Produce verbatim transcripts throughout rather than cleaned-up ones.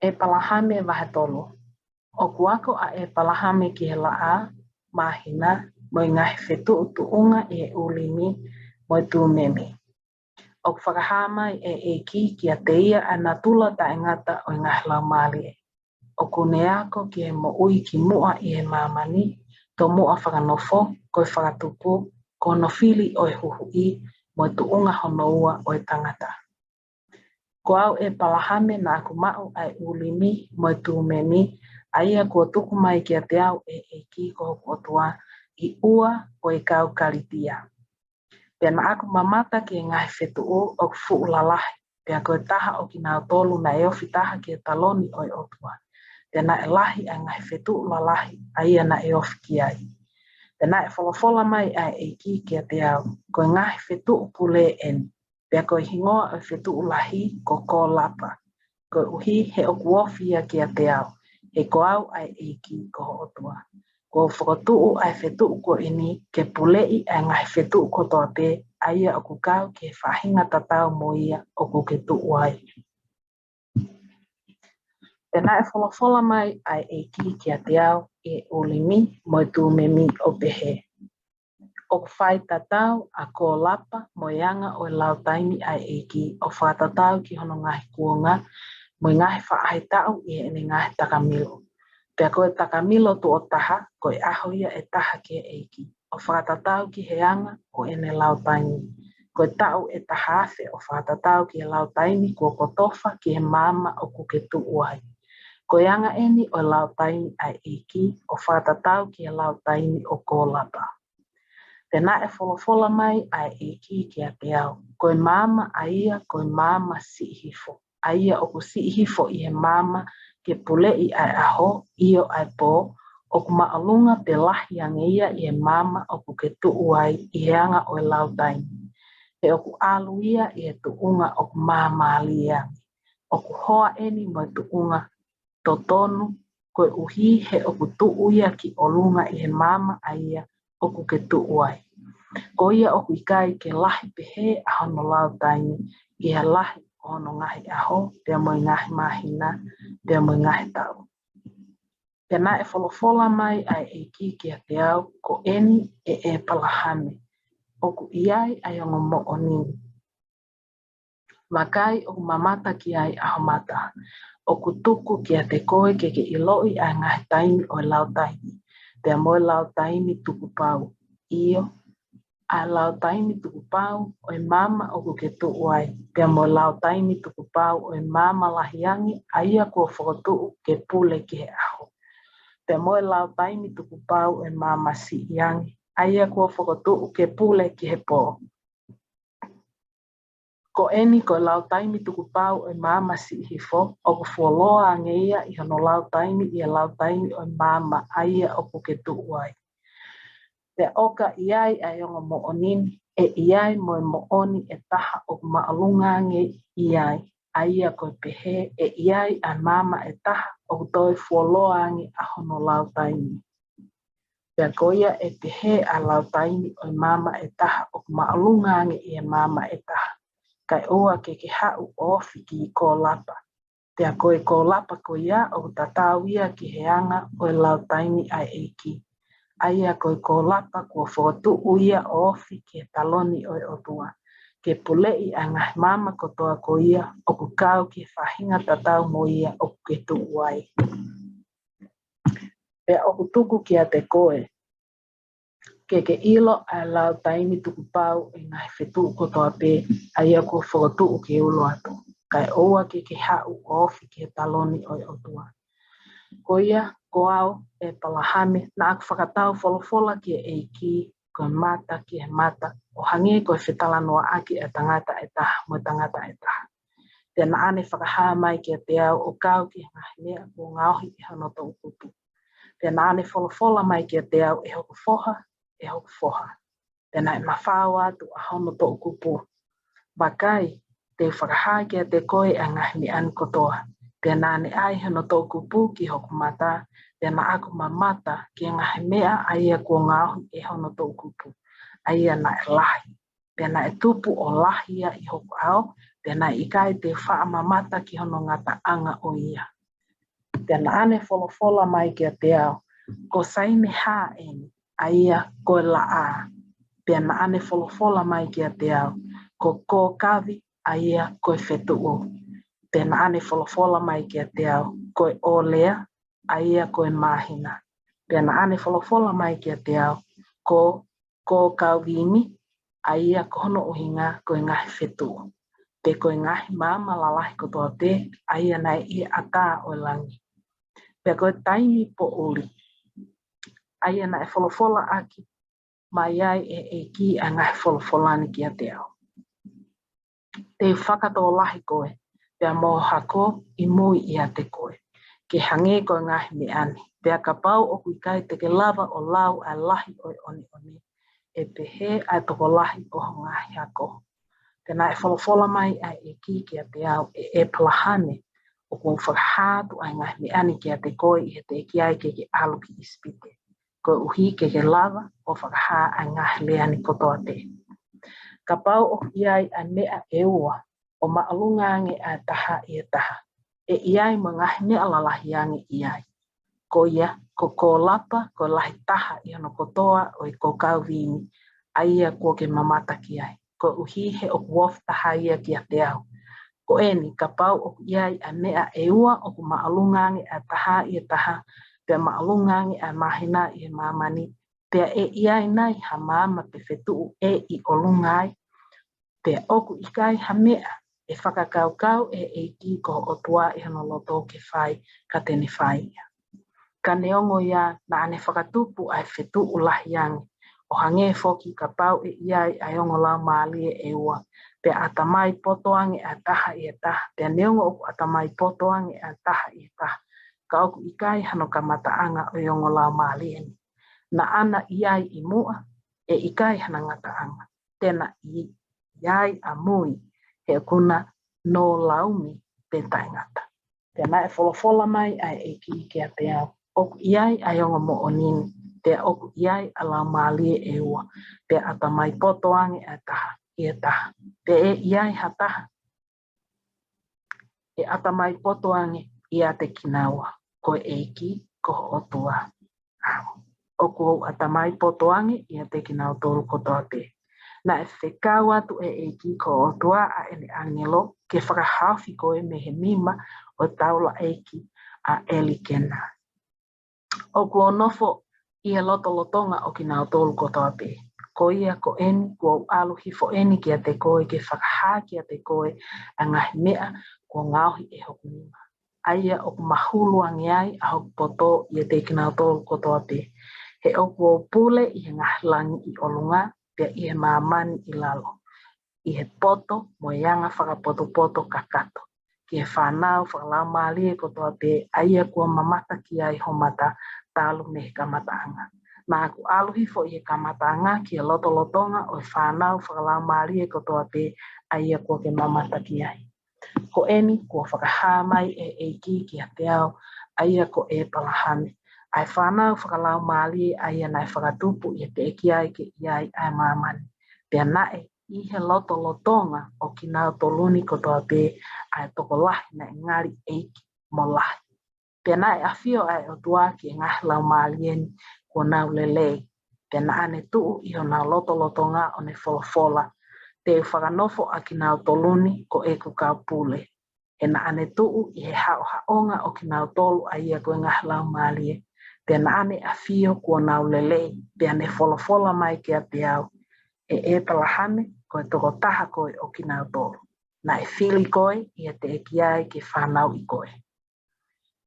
ʻEpalahame vahe tolu. ʻOku ako ʻa ʻEpalahame ki he laʻā, māhina, mo e ngaahi fetuʻu tuʻunga ʻi he ʻUlimi mo e Tūmemi. ʻOku fakahā mai ʻe he ʻEiki kiate ia ʻa e natula taʻengata ʻo e ngaahi laumālie. ʻOku ne ako ki he moʻui kimuʻa ʻi he māmani, tomuʻa fakanofo, ko e fakatupu, ko hono fili ʻo e huhuʻi, mo e tuʻunga hono ua ʻo e tangata. Ko au ʻEpalahame naʻa ku maʻu ʻa e ʻUlimi mo e Tūmemi, ʻa ia kuo tuku mai kiate au ʻe he ʻEiki ko hoku ʻOtua, ʻi ʻUa ʻo e kau Kalitia. Pea naʻa ku mamata ki he ngaahi fetuʻu ʻoku fuʻu lalahi, pea ko e taha ʻo kinautolu naʻe ofi taha ki he taloni ʻo e ʻOtua. Pea naʻe lahi ʻa e ngaahi fetuʻu lalahi ʻa ia naʻe ofi ki ai. Pea naʻe folofola mai ʻa e ʻEiki kiate au, ko e ngaahi fetuʻu pule ʻeni, pea ko e hingoa ʻo e fetuʻu lahi ko Kōlapa, koeʻuhi he ʻoku ofi ia kiate au, he ko au ʻa e ʻEiki ko ho ʻOtua. Kuo u fokotuʻu ʻa e fetuʻu ko ʻeni ke puleʻi ʻa e ngaahi fetuʻu kotoa pē, ʻa ia ʻoku kau ki he faʻahinga tatau mo ia ʻoku ke tuʻu ai. Pea naʻe folofola mai ʻa e ʻEiki kiate au ʻi he ʻUlimi mo e Tūmemi ʻo pehē, ʻoku faitatau ʻa Kōlapa mo e anga ʻo e lau taimi ʻa e ʻEiki ʻo fakatatau ki hono ngaahi kuonga mo e ngaahi faʻahitaʻu ʻi heʻene ngaahi takamilo. Pea ko e takamilo tuʻo taha, ko e ʻaho ia ʻe taha ki he ʻEiki, ʻo fakatatau ki he anga ʻo ʻene lau taimi. Ko e taʻu ʻe taha afe ʻo fakatatau ki he lau taimi kuo kotofa ki he maama ʻoku ke tuʻu ai. Ko e anga ʻeni ʻo e lau taimi ʻa e ʻEiki ʻo fakatatau ki he lau taimi ʻo Kōlapa. Pea naʻe folofola mai ʻa e ʻEiki kiate au, ko e maama ʻa ia ko e maama siʻi hifo, ʻa ia ʻoku siʻi hifo ʻi he maama ke puleʻi ʻa e ʻaho, ʻio ʻa e pō, ʻoku māʻolunga pe lahi ange ia ʻi he maama ʻoku ke tuʻu ai ʻi he anga ʻo e lau taimi. He ʻoku ʻalu ia ʻi he tuʻunga ʻoku māmālie ange. ʻOku hoa ʻeni mo e tuʻunga totonu, koeʻuhi he ʻoku tuʻu ia ki ʻolunga ʻi he maama ʻa ia ʻoku ke tuʻu ai. Ko ia ʻoku ʻikai ke lahi pehē ʻa hono lau taimi ʻi he lahi ʻo hono ngaahi ʻaho, pea mo e ngaahi māhina, pea mo e ngaahi taʻu. Pea naʻe folofola mai ʻa e ʻEiki kiate au, ko ʻeni ʻe ʻEpalahame, ʻoku ʻi ai ʻa e ongo moʻoni ni. Vakai, ʻoku mamata ki ai ʻa ho mata. ʻOku tuku kiate koe ke ke ʻiloʻi ʻa e ngaahi taimi ʻo e lau taimi, pea mo e lau taimi tukupau. ʻIo, ʻa e lau taimi tukupau ʻo e maama ʻoku ke tuʻu ai, pea mo e lau taimi tukupau ʻo e maama lahi ange, ʻa ia kuo fokotuʻu ke pule ki he ʻaho. Pea mo e lau taimi tukupau ʻo e maama siʻi ange, ʻa ia kuo fokotuʻu ke pule ki he pō. Ko ʻeni ko e lau taimi tukupau ʻo e maama siʻi hifo, ʻoku fuoloa ange ia ʻi hono lau taimi ʻi he lau taimi ʻo e maama ʻa ia ʻoku ke tuʻu ai. Pea ʻoka ʻi ai ʻa e ongo moʻoni ni, ʻe ʻi ai mo e moʻoni ʻe taha ʻoku māʻolunga ange ʻi ai, ʻa ia ko e pehē, ʻe ʻi ai ʻa e maama ʻe taha ʻoku toe fuoloa ange ʻa hono lau taimi. Pea ko ia ʻe pehē ʻa e lau taimi ʻo e maama ʻe taha ʻoku māʻolunga ange ʻi he maama ʻe taha, kae ʻoua ke ke haʻu ʻo ofi ki Kōlapa. Pea ko e Kōlapa ko ia ʻoku tatau ia ki he anga ʻo e lau taimi ʻa e ʻEiki, ʻa ia ko e Kōlapa kuo fokotuʻu ia ʻo ofi ki he taloni ʻo e ʻOtua, ke puleʻi ʻa e ngaahi maama kotoa ko ia ʻoku kau ki he faʻahinga tatau mo ia ʻoku ke tuʻu ai. Pea ʻoku tuku kiate koe ke ke ʻilo ʻa e lau taimi tukupau ʻo e ngaahi fetuʻu kotoa pē, ʻa ia kuo fokotuʻu ke ulo atu, kae ʻoua ke ke haʻu ʻo ofi ki he taloni ʻo e ʻOtua. Ko ia, ko au, ʻEpalahame, naʻa ku fakatau folofola ki he ʻEiki, ko e mata ki he mata, ʻo hangē ko e fetalanoaʻaki ʻa e tangata ʻe taha mo e tangata ʻe taha. Pea naʻa ne fakahā mai kiate au ʻo kau ki he ngaahi meʻa kuo ngaohi ʻe hono toʻukupu. Pea naʻa ne folofola mai kiate au, ʻE hoku foha, ʻe hoku foha. Pea naʻe mafao atu ʻa hono toʻukupu. Vakai, te u fakahā kiate koe ʻa e ngaahi meʻa ni kotoa. Pea naʻa ne ʻai hono toʻukupu ki hoku mata, pea naʻa ku mamata ki he ngaahi meʻa ʻa ia kuo ngaohi ʻe hono toʻukupu, ʻa ia naʻe lahi. Pea naʻe tupu ʻo lahi ia ʻi hoku ʻao, pea naʻe ʻikai te u faʻa mamata ki hono ngataʻanga ʻo ia. Pea naʻa ne folofola mai kiate au, ko Saimehā eni, ʻa ia ko e laʻā. Pea naʻa ne folofola mai kiate au, ko Kōkavi, ʻa ia ko e fetuʻu. Pea naʻa ne folofola mai kiate au, ko e ʻōlea, ʻa ia ko e māhina. Pea naʻa ne folofola mai kiate au, ko Kōkauvimi, ʻa ia ko hono ʻuhinga ko e ngaahi fetuʻu, pe ko e ngaahi maama lalahi kotoa pē, ʻa ia naʻe ʻi he ʻatā ʻo e langi. Pea ko e taimi poʻuli, ʻa ia naʻe folofola ʻaki mai ai ʻe he ʻEiki ʻa e ngaahi folofola ni kiate au. Te u fakatōlahi koe, pea mo ho hako ʻi mui ʻiate koe, ke hangē ko e ngaahi meʻa ni, pea kapau ʻoku ʻikai te ke lava ʻo lau ʻa e lahi ʻo e ʻoneʻone, ʻe pehē ʻa e tokolahi ʻo ho ngaahi hako. Pea naʻe folofola mai ʻa e ʻEiki kiate au, ʻE ʻĒpalahame, ʻoku ou fakahā atu ʻa e ngaahi meʻa ni kiate koe ʻi he teʻeki ai ke ke ʻalu ki ʻIsipite, koeʻuhi ke ke lava ʻo fakahā ʻa e ngaahi lea ni kotoa pē. Kapau ʻoku ʻi ai ʻa e meʻa ʻe ua, ʻo māʻolunga ange ʻa e taha ʻi he taha, ʻe ʻi ai mo e ngaahi meʻa lalahi ange ʻi ai. Ko ia, ko Kōlapa, ko e lahi taha ʻi hono kotoa ʻo e Kōkauvimi, ʻa ia kuo ke mamata ki ai, koeʻuhi he ʻoku ofi taha ia kiate au. Ko eni, kapau ʻoku ʻi ai ʻa e meʻa ʻe ua ʻoku māʻolunga ange ʻa e taha ʻi he taha, pea māʻolunga ange ʻa e māhina ʻi he māmani, pea ʻe ʻi ai nai ha maama pe fetuʻu ʻe ʻi ʻolunga ai? Pea ʻoku ʻikai ha meʻa ʻe fakakaukau ʻe he ʻEiki ko ho ʻOtua ʻi hono loto ke fai, ka te ne fai ia. Ka neongo ia, naʻa ne fakatupu ʻa e fetuʻu lahi ange, ʻo hangē foki kapau ʻe ʻi ai ʻa e ongo laumālie ʻe ua, pea ʻatamai poto ange ʻa e taha ʻi he taha, pea neongo ʻoku ʻatamai poto ange ʻa e taha ʻi he taha, ka ʻoku ʻikai hano kamataʻanga ʻo e ongo laumālie ni. Naʻa na ʻi ai ʻi muʻa, ʻe ʻikai hana ngataʻanga. Te na ʻi, ʻi ai ʻamui, he ʻoku na nō laumi pē taʻengata. Pea naʻe folofola mai ʻa e ʻEiki kiate au, ʻOku ʻi ai ʻa e ongo moʻoni ni, pea ʻoku ʻi ai ʻa e laumālie ʻe ua, pea ʻatamai poto ange ʻa e taha ʻi he taha, pea ʻe ʻi ai ha taha ʻe ʻatamai poto ange ʻiate kinaua, ko e ʻEiki ko ho ʻOtua au. ʻOku ou ʻatamai poto ange ʻiate kinautolu kotoa pē. Naʻe fekau atu ʻe he ʻEiki ko ho ʻOtua ʻa ʻene ʻāngelo ke fakahaofi koe mei he nima ʻo e taulaʻeiki ʻa ʻElikena. ʻOku ou nofo ʻi he lotolotonga ʻo kinautolu kotoa pē. Ko ia ko eni, kuo u ʻalu hifo eni kiate koe ke fakahā kiate koe ʻa e ngaahi meʻa kuo ngaohi ʻe hoku nima, ʻa ia ʻoku mahulu ange ai ʻa hoku poto ʻiate kinautolu kotoa pē. He ʻoku ou pule ʻi he ngaahi langi ʻi ʻolunga, pea ʻi he māmani ʻi lalo, ʻi he poto mo e anga fakapotopoto kakato, ki he fānau fakalaumālie kotoa pē, ʻa ia kuo mamata ki ai ho mata talu mei he kamataʻanga. Naʻa ku ʻalu hifo ʻi he kamataʻanga ki he lotolotonga ʻo e fānau fakalaumālie kotoa pē, ʻa ia kuo ke mamata ki ai. Ko eni, kuo fakahā mai ʻe he ʻEiki kiate au, ʻa ia ko ʻĒpalahame, ʻa e fānau fakalaumālie ʻa ia naʻe fakatupu ʻi he teʻeki ai ke ʻi ai ʻa e māmani. Pea naʻe ʻi he lotolotonga ʻo kinautolu ni kotoa pē ʻa e tokolahi naʻe ngali ʻeiki mo lahi. Pea naʻe ʻafio ʻa e ʻOtua ki he ngaahi laumālie ni kuo nau lelei. Pea naʻa ne tuʻu ʻi honau lotolotonga ʻo ne folofola, Te u fakanofo ʻa kinautolu ni ko ʻeku kau pule. He naʻa ne tuʻu ʻi he haʻohaʻonga ʻo kinautolu ʻa ia ko e ngaahi laumālie. Pea naʻa ne ʻafio kuo nau lelei, pea ne folofola mai kiate au, ʻE ʻĒpalahame, ko e tokotaha koe ʻo kinautolu. Naʻe fili koe ʻi he teʻeki ai ke fanauʻi koe.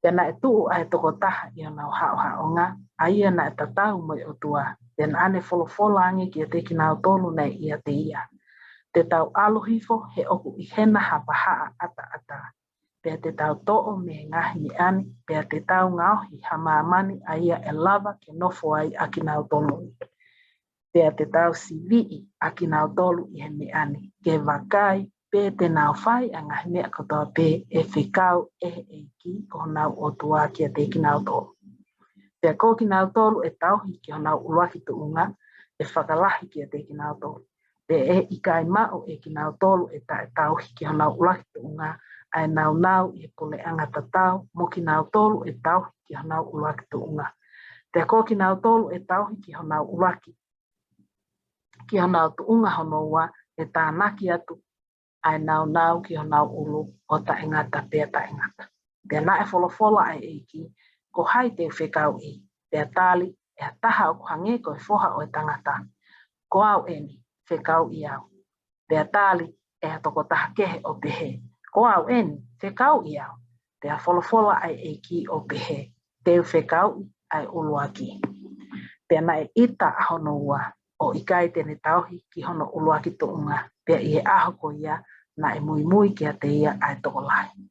Pea naʻe tuʻu ʻa e tokotaha ʻi honau haʻohaʻonga, ʻa ia naʻe tatau mo e ʻOtua. Pea naʻa ne folofola ange kiate kinautolu naʻe ʻiate ia, Te tau ʻalu hifo, he ʻoku ʻi hena ha vahaʻa ʻataʻatā. Pea te tau toʻo mei he ngaahi meʻa ni, pea te tau ngaohi ha māmani ʻa ia ʻe lava ke nofo ai ʻa kinautolu ni. Pea te tau siviʻi ʻa kinautolu ʻi he meʻa ni, ke vakai pe te nau fai ʻa e ngaahi meʻa kotoa pē ʻe fekau ʻe he ʻEiki ko honau ʻOtua kiate kinautolu. Pea ko kinautolu ʻe tauhi ki honau ʻuluaki tuʻunga, ʻe fakalahi kiate kinautolu. Pea ʻe ʻikai maʻu ʻe kinautolu ʻe taʻetauhi ki honau ʻuluaki tuʻunga ʻa e naunau ʻi he puleʻanga tatau mo kinautolu ʻe tauhi ki honau ʻuluaki tuʻunga. Pea ko kinautolu ʻe tauhi ki honau ʻuluaki, ki honau tuʻunga hono ua, ʻe tānaki atu ʻa e naunau ki honau ʻulu ʻo taʻengata pea taʻengata. Pea naʻe folofola ʻa e ʻEiki, ko hai te u fekauʻi? Pea tali ʻe ha taha ʻoku hangē ko e foha ʻo e tangata, ko au eni, fekauʻi au. Pea tali ʻe ha tokotaha kehe ʻo pehē, ko au eni, fekauʻi au. Pea folofola ʻa e ʻEiki ʻo pehē, te u fekauʻi ʻa e ʻuluaki. Pea naʻe ʻita ʻa hono ua, ʻo ʻikai te ne tauhi ki hono ʻuluaki tuʻunga. Pea ʻi he ʻaho ko ia, naʻe muimui kiate ia ʻa e tokolahi.